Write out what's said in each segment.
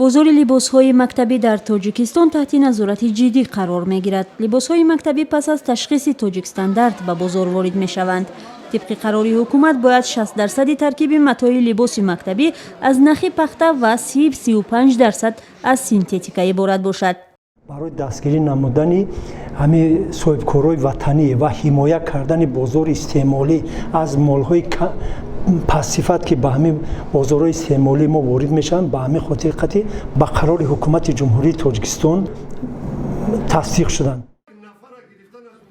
Бозори либосҳои мактабӣ дар Тоҷикистон таҳти назорати ҷиддӣ қарор мегирад. Либосҳои мактабӣ пас аз ташхиси Тоҷикстандарт ба бозор ворид мешаванд. Тибқи қарори ҳукумат, бояд 60 дарсади таркиби матои либоси мактабӣ аз нахи пахта ва 30-35 дарсад аз синтетика иборат бошад. Барои дастгирӣ намудани ҳамин соҳибкорои ватанӣ ва ҳимоя кардани бозори истеъмолӣ аз молҳои пастсифат, ки ба ҳамин бозорҳои истеъмолии мо ворид мешаванд, ба ҳамин хотир қатъи ба қарори Ҳукумати Ҷумҳурии Тоҷикистон тасдиқ шуданд.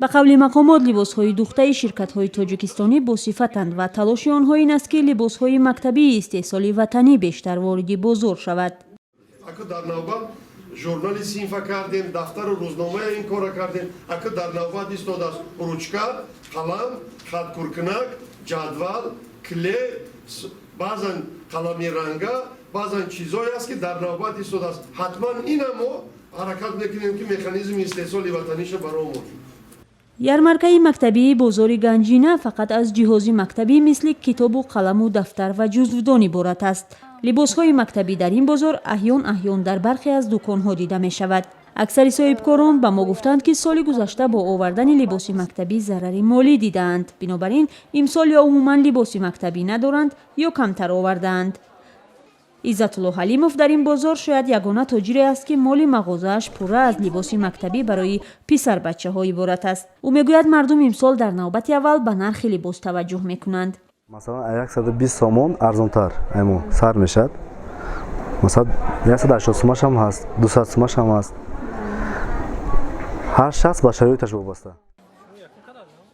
Ба қавли мақомот, либосҳои духтаи ширкатҳои тоҷикистонӣ босифатанд ва талоши онҳо ин аст, ки либосҳои мактабии истеҳсоли ватанӣ бештар вориди бозор шавад. Ака, дар навбат журнали синфа кардем, дафтару рӯзномая ин кора кардем. Ака, дар навбат истодааст ручка, қалам, хаткуркунак, ҷадвал, клей, баъзан қалами ранга, баъзан чизое аст, ки дар навбат истодааст. Ҳатман ина мо ҳаракат мекунем, ки механизми истеҳсоли ватаниша баромон. Ярмаркаи мактабии бозори Ганҷина фақат аз ҷиҳози мактабӣ, мисли китобу қаламу дафтар ва ҷузвдон иборат аст. Либосҳои мактабӣ дар ин бозор аҳён аҳён дар бархе аз дуконҳо дида мешавад. Аксари соҳибкорон ба мо гуфтанд, ки соли гузашта бо овардани либоси мактабӣ зарари молӣ дидаанд. Бинобар ин имсол ё умуман либоси мактабӣ надоранд ё камтар овардаанд. Иззатулло Ҳалимов дар ин бозор шояд ягона тоҷире аст, ки моли мағозааш пурра аз либоси мактабӣ барои писарбачаҳо иборат аст. Ӯ мегӯяд, мардум имсол дар навбати аввал ба нархи либос таваҷҷӯҳ мекунанд. Масалан, 120 сомон арзонтар аймо сар мешавад. Масалан, 180 сумашам ҳаст, 200 сумашам ҳаст. Ҳар шахс ба шароиташ вобаста.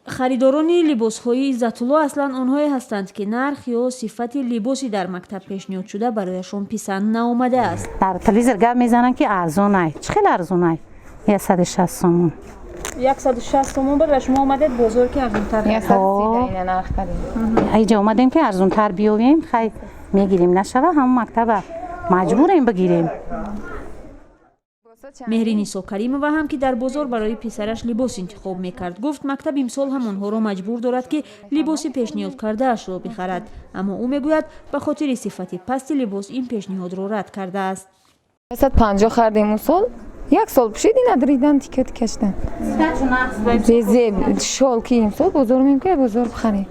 Харидорони либосҳои Иззатулло аслан онҳое ҳастанд, ки нарх ё сифати либоси дар мактаб пешниҳодшуда барояшон писанд наомадааст. Дар телевизор гап мезананд, ки арзонай. Чӣ хел арзонай, 160 сомон? 160 сомон буд ва шумо омадед бозор, ки арзонтар? Иҷа омадем, ки арзонтар биёвем. Хай, мегирем, нашава, ҳамон мактаба маҷбурем бигирем. Меҳринисо Каримова ҳам, ки дар бозор барои писараш либос интихоб мекард, гуфт, мактаб имсол ҳам онҳоро маҷбур дорад, ки либоси пешниҳод кардаашро бихарад. Аммо ӯ мегӯяд, ба хотири сифати пасти либос ин пешниҳодро рад кардааст. 150 хардем, он сол як сол пӯшид, ина дридан, тика тикашдан безеб шол, ки имсол бозор мем, ки бозор бихарем.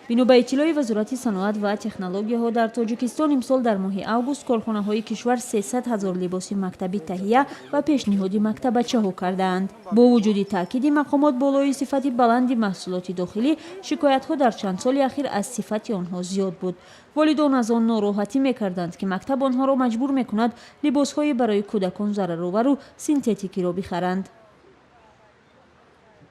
Бино ба иттилои Вазорати саноат ва технологияҳо дар Тоҷикистон, имсол дар моҳи август корхонаҳои кишвар 300 ҳазор либоси мактабӣ таҳия ва пешниҳоди мактабачаҳо кардаанд. Бо вуҷуди таъкиди мақомот болои сифати баланди маҳсулоти дохилӣ, шикоятҳо дар чанд соли ахир аз сифати онҳо зиёд буд. Волидон аз он нороҳатӣ мекарданд, ки мактаб онҳоро маҷбур мекунад либосҳои барои кӯдакон зараровару синтетикиро бихаранд.